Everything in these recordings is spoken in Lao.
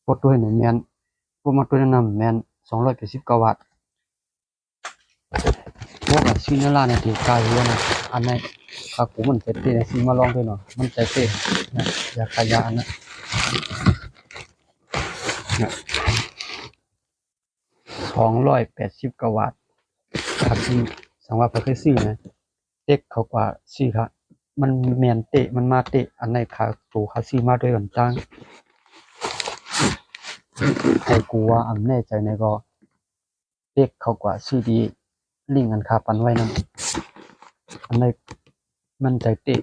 ພວກຕົວນີ້ແມ່ນ ພວກມາຕົວນັ້ນນຳແມ່ນສອງຮ້ອຍແປດສິບເກົ້າບາດ. ພວກອັນຊື້ໃນຮ້ານນີ້ຖືກກວ່າຢູ່ນະ. ອັນນີ້ຄ່າກູມັນໃຈເຕະນະ ຊື້ມາລອງເບິ່ງເນາະ ມັນໃຈເຕະນະ. ຢາຂາຍຢາອັນນັ້ນນະ ສອງຮ້ອຍແປດສິບເກົ້າບາດ. ຄັນທີ່ສັງວ່າເພິ່ນເຄີຍຊື້ນະ ເຕັກເຂົາກວ່າຊື້ຄ່ະ ມັນແມ່ນເຕະ ມັນມາເຕະ. ອັນໃນຄ່າໂຕເຂົາຊື້ມາໂດຍບັນຈ້າງ ໃຫ້ກູວ່າອັນແນ່ໃຈໃນກໍເຕັກເຂົາກວ່າຊື້ດີ ລິ້ງອັນຂ້າປັ່ນໄວ້ນັ້ນ ອັນໃນມັນໃຈເຕະ.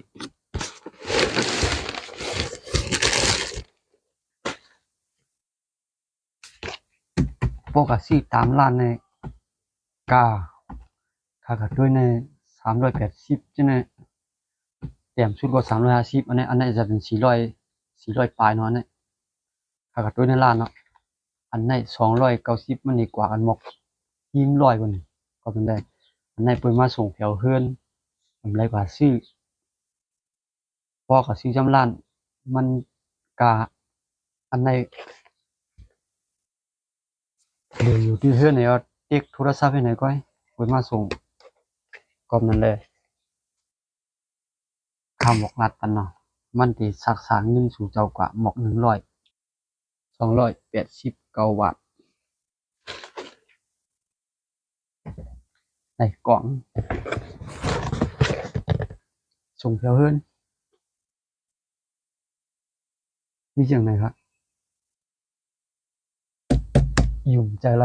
ພວກກະຊື້ຕາມຮ້ານນີ້ກະ ຄ່າກະຕຸ້ຍນີ້ສາມຮ້ອຍແປດສິບຈັ່ງນີ້ ແຕ້ມສຸດກໍສາມຮ້ອຍຫ້າສິບ. ອັນນີ້ ອັນນີ້ຈະເປັນສີ່ຮ້ອຍ ສີ່ຮ້ອຍປາຍເນາະ. ອັນນີ້ຄ່າກະຕຸ້ຍໃນຮ້ານເນາະ. ອັນນີ້ສອງຮ້ອຍເກົ້າສິບ ມັນດີກວ່າອັນໝອກຮີມຮ້ອຍພຸ້ນ ກໍເປັນໄດ້. ອັນນີ້ເພິ່ນມາສົ່ງແຖວເຮືອນ ກຳໄລກວ່າຊື້ ພໍກະຊື້ຈຳຮ້ານ ມັນກະ ອັນໃດ ເດີນຢູ່ທີ່ເຮືອນນີ້ ເຕັກໂທລະສັບໃຫ້ໜ່ອຍກ່ອຍ ເພິ່ນມາສົ່ງ ກອບນັ້ນແຫຼະ. ຄຳບອກລັດປັນເນາະ ມັນຊິຊັກຊ້າເງິນສູ່ເຈົ້າກວ່າໝອກໜຶ່ງຮ້ອຍ ສອງຮ້ອຍແປດສິບເກົ້າບາດ. ໃນກ່ອງສົ່ງແຖວເຮືອນ ມີຈັ່ງໃດຄະ? ຫຍຸ້ມໃຈໄຫຼ